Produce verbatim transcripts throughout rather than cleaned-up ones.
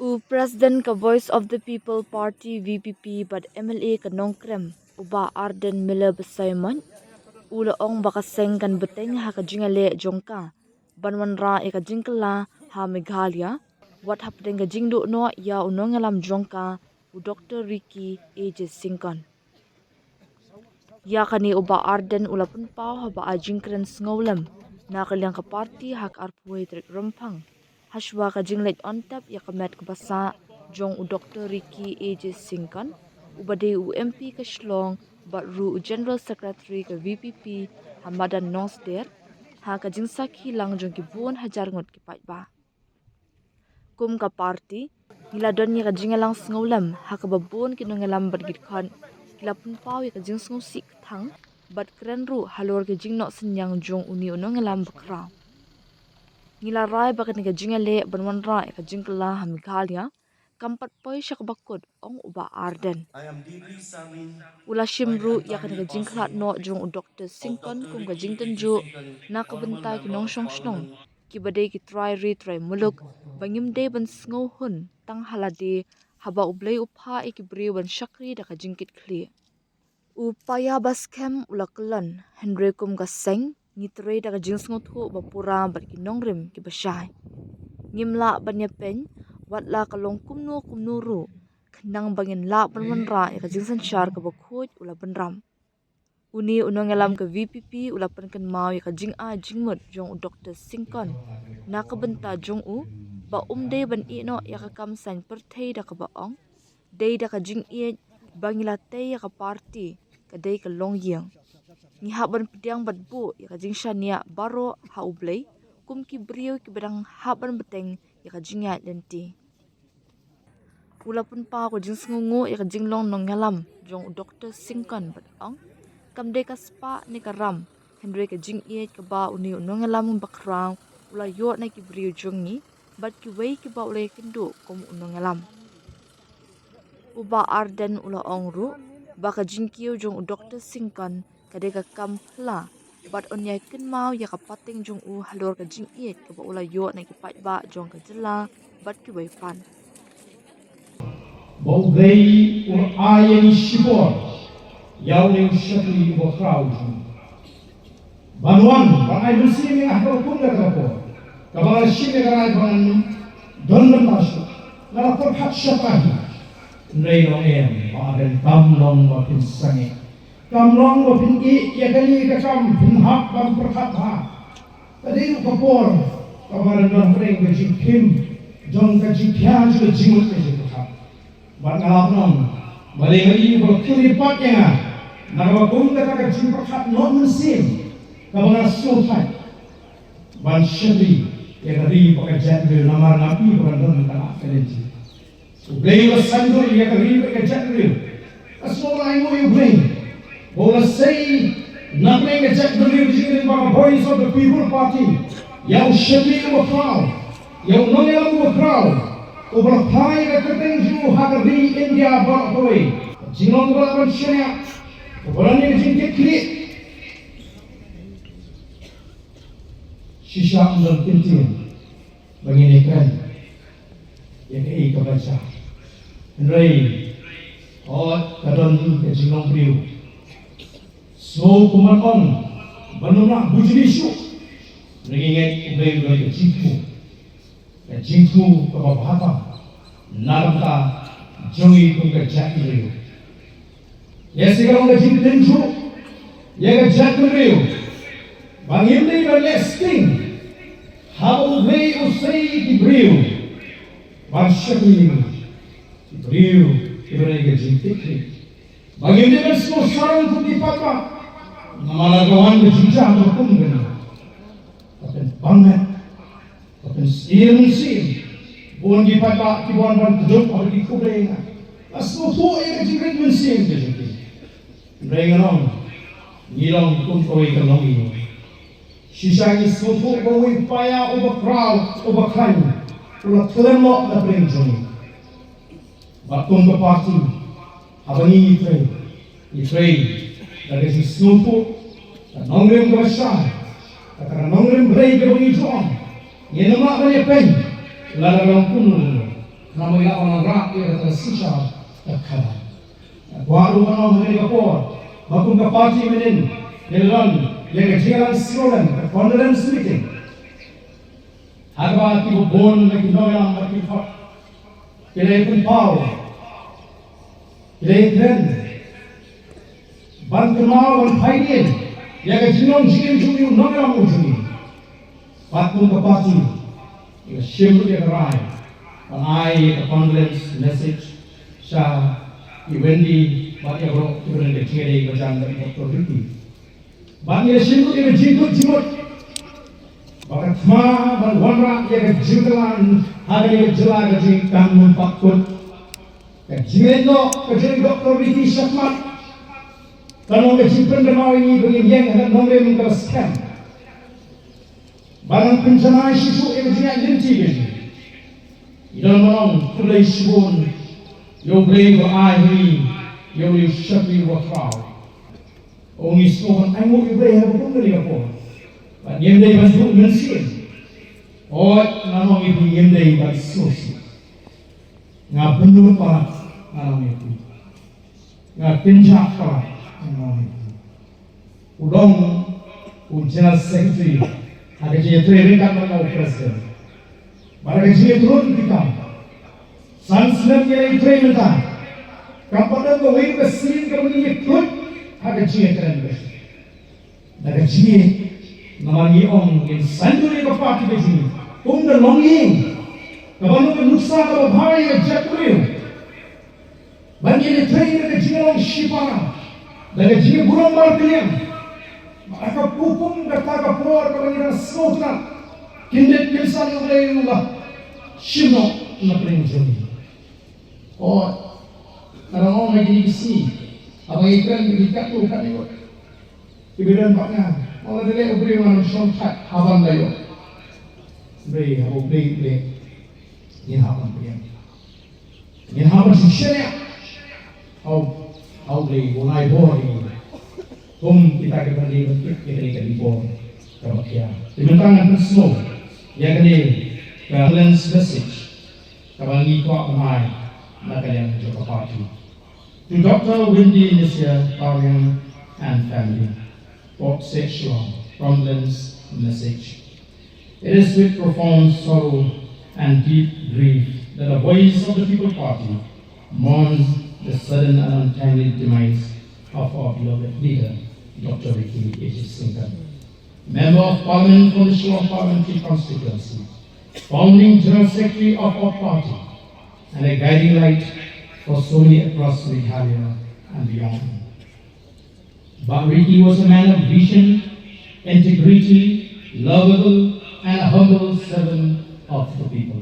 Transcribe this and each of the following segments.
U President ka Voice of the People Party, V P P, bad M L A ka Nongkrem, u Bah Ardent Miller Basaiawmoit, u la ong ba ka seng kan bteng ha ka jingïaleh jong ka ban wanrah ïa ka jingkylla ha Meghalaya, wat hapdeng ka jingduh noh ïa u nongïalam jong ka, u Doktor Ricky A J Syngkon. Ïa kane u Bah Ardent u la pynpaw haba ai jingkren sngewlem na ka liang ka party ha ka arphew tarik Rymphang, hashwa ka jingleit on tap ïa ka met kaba sah jong u Doktor Ricky A J Syngkon, uba dei u M P ka Shillong bad ruh u General Secretary ka V P P ha madan Nongsder, ha ka jingsakhi lang jong ki bun hajar ngut ki paidbah. Kum ka party, ngi la don ïa ka jingïalang sngewlem ha kaba bun ki nongïalam bad ki dkhot ki la pynpaw ïa ka jingsngewsih kthang bad kren ruh halor ka jingnoh synñiang jong une u nongïalam bakhraw. Ngi la rai ba kane ka jingïaleh ban wanrah ïa ka jingkylla ha Meghalaya kam pat poi sha kaba kut, ong u Bah Ardent. U la shim ruh ïa kane ka jingkhlad noh jong u Doktor Syngkon kum ka jingtynjuh na ka bynta ki nongshong shnong kiba dei ki trai ri trai muluk, ba ngim dei ban sngewhun tang ha lade haba U Blei u phah ïa ki briew ban shakri da ka jingkitkhlieh. U paia ba skhem u la kyllon, hynrei kum ka seng ngi trei da ka jingsngewthuh ba pura bad ki nongrim kiba shai. Ngim lah ban ïapeiñ wat la ka long kumno kumno ruh, khnang ba ngin lah ban wanrah ïa ka jingsynshar kaba khuid, u la bynrap. Une u nongïalam ka V P P u la pynkynmaw ïa ka jingai jingmut jong u Doktor Syngkon na ka bynta jong u, ba um dei ban ïeh noh ïa ka kam saiñ pyrthei da kaba ong, dei da ka jingïeit ba ngi la tei ïa ka party, ka dei ka longïing. Ngi hap ban pdiang bad buh ïa ka jingshaniah baroh ha U Blei kum ki briew kiba dang hap ban bteng ïa ka jingïaid lynti. U la pynpaw ka jingsngewnguh ïa ka jinglong nongïalam jong u Doktor Syngkon bad ong, kam dei ka spah ne ka ram, hynrei ka jingïeit kaba une u nongïalam bakhraw u la ïoh na ki briew jong ngi bad kiwei kiba u la ïakynduh kum u nongïalam. U Bah Ardent u la ong ruh ba ka jingkiew jong u Doktor Syngkon ka dei ka kam phylla bad un ïai kynmaw ïa ka pateng jong u halor ka jingïeit kaba u la ïoh na ki paidbah jong ka jylla bad kiwei pat. Ba U Blei un ai ïa ngi shipor ïa une u shakri uba khraw jong ngi. Ban wan ban ai mynsiem ïa nga ha kaba kum kata ka por, kaba nga la shim ïa ka rai ba ngan don bynta shuh, nga la pyrkhat shata hi. Hynrei long em, Bah Ardent, kam long ba phin sangeh. Kam long ba phin ïeh ïa kane ka kam, phin hap ban pyrkhat bha. Ka dei ruh ka por kaba nga dang don hapdeng ka jingkhim jong ka jingkhia jong ka jingmut ka jingpyrkhat. Bad nga la pynong ba dei ma i ba la kylli pat ïa nga na kaba kum kata ka jingpyrkhat noh mynsiem kaba nga la sngewthait ban shakri ïa ka ri bad ka jaitbynriew namar ngam i ba kan don kata ka lynti. U Blei u la sngewthuh ïa ka ri bad ka jaitbynriew. Ka sngewbha ïa U Blei ba u la sei na pdeng ka jaitbynriew jingïalang ba ka Voice of the People Party ïa u shakri uba khraw, ïa u nongïalam uba khraw, uba la phai ïa ka kyrteng jong u ha ka ri India baroh kawei. Jinglong kaba lah ban shaniah, kaba lah ban ïa ka jingkitkhlieh. Shisha ym don kyntien ba ngin ïakren ïa kaei kaba jia. Hynrei hooid, ka don ka jinglong briew. Sngew kumba ong ban ym lah bujli shuh. Hynrei ngi ngeit U Blei u don ka jingthmu, ka jingthmu kaba bha tam na ka bynta jong ngi kum ka jaitbynriew. Ïa, sa ka long ka jingtynjuh ïa ka jaitbynriew ba ngim dei ban leh sting haba U Blei u sei ïa ki briew ban shakri ïa ngi, ki briew kiba don ïa ka jingkitkhlieh. Ba ngim dei ban sngewsarong kum ki paidbah namar lada ka wan ka jingjia kaba kum kane, ka pynbang met, ka pynsyier mynsiem. Bun ki paidbah ki wan ban kdup ha ki khublei ïa nga. Nga sngewthuh ïa ka jingrit mynsiem ka jong ki. Hynrei ngan ong, ngi long kum kawei ka longïing. Shisha ngi sngewthuh ba uwei u paia uba khraw, uba khlaiñ, u la khlem noh na pdeng jong ngi. Bad kum ka party, haba ngi ngi trei, ngi trei da ka jingsngewthuh, ka nongrim kaba shai, kata ka nongrim briew kaba ngi ju ong. Ngin ym lah ban ïapeiñ lada long kumno kumno. Namar ïa la ong rah ïa ka synshar ka khadar. Nga kwah ruh ban ong ha kane ka por ba kum ka party mynnin ngi la don ïa ka jingïalang sngewlem, ka condolence meeting. Haba ki bun na ki nongïalam ba ki thok ki la ïa pynpaw, ki la ïa kren ban kynmaw ban pynpaw ïa ka jinglong jingim jong u nongïalam u jong ngi. Bad kum ka party ngi la shim ruh ïa ka rai ban ai ïa ka condolence message sha i Wendy bad ïa baroh kiba don ka jingïadei ba jan bad i Doctor Ricky. Bad ngi la shim ruh ïa ka jingkut jingmut ba ka thma ban wanrah ïa ka jingkyllan ha kane ka jylla ka jingkam nongpakput. Ka jingïaid noh ka jong i Doctor Ricky shakhmat ka long ka jingpyndonkam ïa ngi ba ngin ïeng ha ka nongrim kaba skhem. Ba ngan pynjanai shuh shuh ïa ka jingïaid lynti ka jong ngi. I don ban ong khublei shibun ïa U Blei uba ai ha ngi ïa u shakri uba khraw. Ong ngi sngewbha ban ainguh ïa U Blei ha ka kum kane ka por. Bad ngim dei ban duh mynsiem. Oi, nga ong ïa phi ngim dei ban sngewsih. Nga bynnud palat, nga ong ïa phi. Nga kynjah palat, nga ong ïa phi. U long u General Secretary ha ka jingïatrei ryngkat bad u President. Bad ha ka jingïatrei ryngkat. San snem ngi la ïatrei mynta. Kam pat don kawei ka sien kaba ngi ïakhlad ha ka jingïakren. Da ka jingïeit namar ngi ong ngin saiñdur ïa ka party ka jong ngi kum ka longïing kaba long ka nuksa kaba bha ïa ka jaitbynriew. Ba ngin ïatrei da ka jinglong shipara, da ka jingburom markylliang. Ba ha ka kum kata ka por kaba ngi dang sngewtynnat, kyndit kynsan U Blei u la shim noh na pdeng jong ngi. Oi, ka dang ong ha kine ki sngi, haba ngi kren ki katto katne ngut. Ki ba don bad nga, ong lada leh u briew ngan shong thait ha ban da ïoh. Hynrei haba U Blei u leh, ngin hap ban pdiang. Ngin hap ban shisha ïa. Hau, hau Blei u nai bor ïa ngi. Kum kita kiba dei ban tip ïa kane ka dei bor kaba khia. Te mynta ngan pynsngew ïa kane ka condolence message kaba ngi kwah ban ai na ka liang jong ka party. To Doctor Windy Nesia Tariang and family. Port Said Shillong, condolence message. It is with profound sorrow and deep grief that the Voice of the People Party mourns the sudden and untimely demise of our beloved leader, Doctor Ricky A J Syngkon, Member of Parliament from the Shillong Parliamentary Constituency, founding General Secretary of our party, and a guiding light for so many across Meghalaya and beyond. Bah Ricky was a man of vision, integrity, lovable, and a humble servant of the people.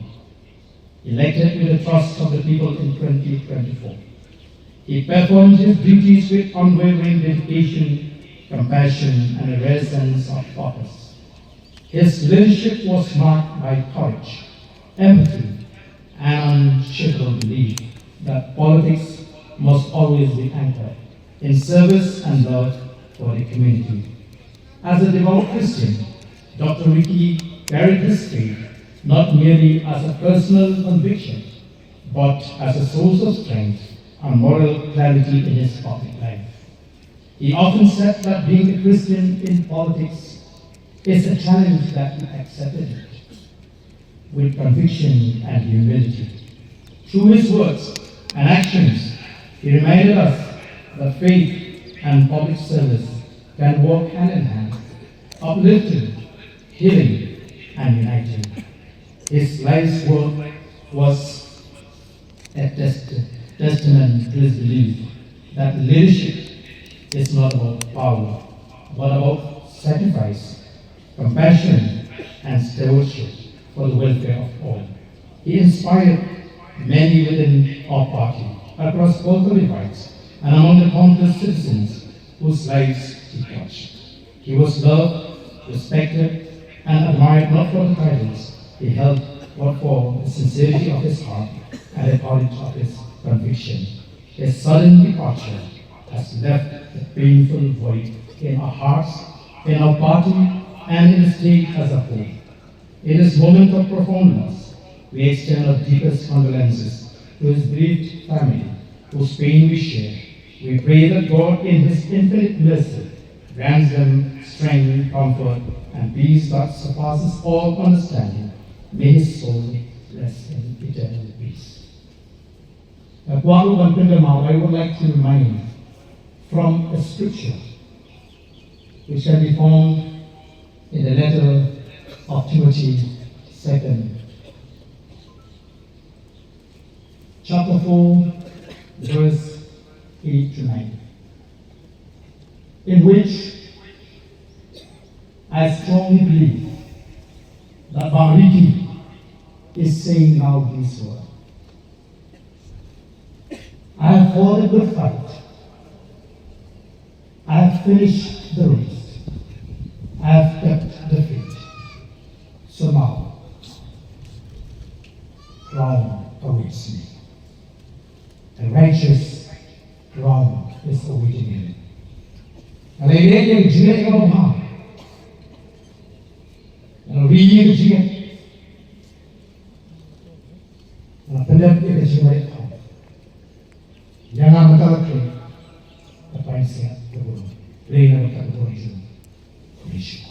Elected with the trust of the people in twenty twenty-four, he performed his duties with unwavering dedication, compassion, and a rare sense of purpose. His leadership was marked by courage, empathy, and unshakable belief that politics must always be anchored in service and love for the community. As a devout Christian, Doctor Ricky carried his faith not merely as a personal conviction, but as a source of strength and moral clarity in his public life. He often said that being a Christian in politics is a challenge that he accepted with conviction and humility. Through his words and actions, he reminded us that faith and public service can work hand in hand, uplifting, healing, and uniting. His life's work was a test- testament to his belief that leadership is not about power, but about sacrifice, compassion, and stewardship for the welfare of all. He inspired many within our party, across political divides, and among the countless citizens whose lives he touched. He was loved, respected, and admired not for the titles he held, but for the sincerity of his heart and the courage of his conviction. His sudden departure has left a painful void in our hearts, in our party, and in the state as a whole. In this moment of profound loss, We extend our deepest condolences to his bereaved family, whose pain we share. We pray that God, in his infinite mercy, grants them strength, comfort, and peace that surpasses all understanding. May his soul rest in eternal peace. Bad kwah ruh ban pyndem, I would like to remind from a scripture which can be found in the letter of Timothy, second chapter four, verse eight to nine, in which I strongly believe that Bah Ricky is saying now these words. I have fought a good fight. I have finished the race. I have kept the faith. So now, crown awaits me. A righteous crown is awaiting him. Nga la leh ïa ka jingngeit kaba bha. Nga la ri ïa ka jingngeit. Nga la pyndep ïa ka jingngeit. Ïa nga mynta la khlem. Ka pansngiat ka burom. Lei na ka burom jong u Jisu.